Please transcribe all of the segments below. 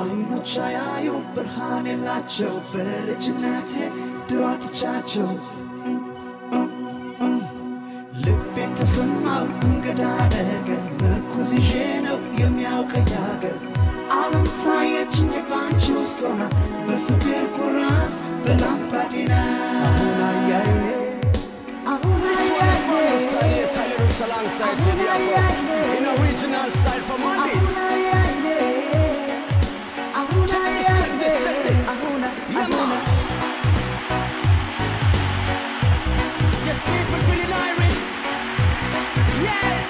አይኖች አያዩ ብርሃን የላቸው በልጅነቴ ድሮ አጥቻቸው ልቤን ተሰማው እንግዳ ነገር ምርኩዝ ይዤ ነው የሚያውቀኝ አገር ዓለም ታየችኝ ባንቺ ውስጥ ሆና በፍቅር ኩራዝ በላምባዲና አሁን አያዬ አሁን In original style from Addis. Check this, check this, check this. Yeah, man. Yes, people feeling irate. Yes.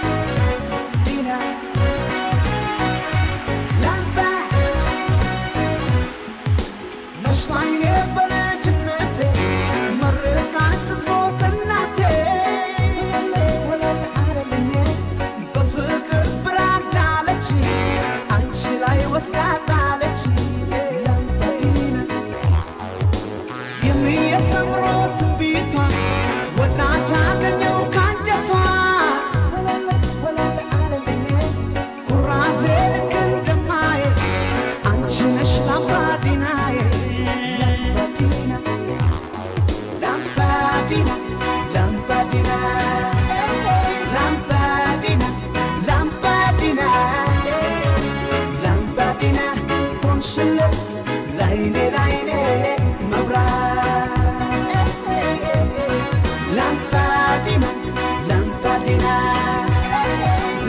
Lampadina, Lamba. ነሽታይኔ በልጅነቴ መርቃኝ ስትሞት እናቴ ወለል አለልኝ በፍቅር ብራዳ አለች አንቺ ላይ ወስዳ ጣለች ላምባዲና የሚየሰምሮ ትንቢቷ ወዳጅ አገኘው ካንጀቷ ወለል ወለል አለልኝ ኩራዜ ልክ እንደማየ አንቺ ነሽ ላምባዲናዬ ላምባዲና ላምባዲና ላምባዲና ላምባዲና ላምባዲና ላምባዲና ሆንሽለት ላይኔ ላይኔ መብራት ላምባዲና ላምባዲና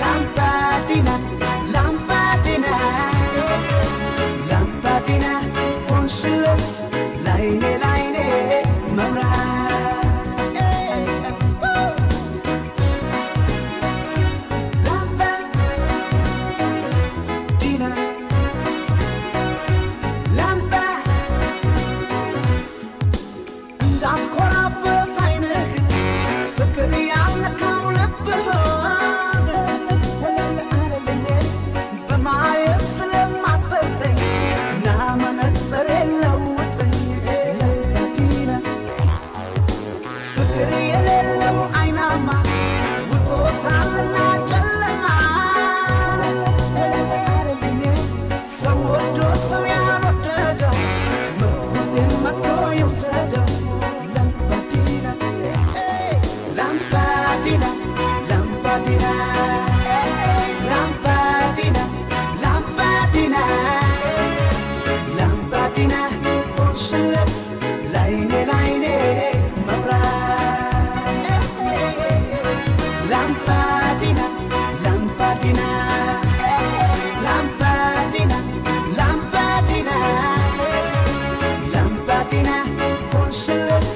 ላምባዲና ላምባዲና ላምባዲና ሆንሽለት ላይኔ ላይኔ መብራት ላምባዲና ላምባ እንዳትኮራበት ዓይንህ ፍቅር ያለካው ልብህን ወለል አለልኝ በማየት ስለማትበልጠኝ ና መነጽር ለውጠኝ ላምባዲና ፍቅር የሌለው አይናማ ውጦታልና ጨለማ ወለል አለልኝ ሰው ወዶ ሰው ያልወደደው ምርኩዜን መጥቶ ይውሰደው ላምባዲና ላምባዲና ላምባዲና ላምባዲና ላምባዲና ላምባዲና ሆንሽለት ላይኔ ላይኔ መብራት ላምባዲና ላምባዲና ላምባዲና ላምባዲና ላምባዲና ሆንሽለት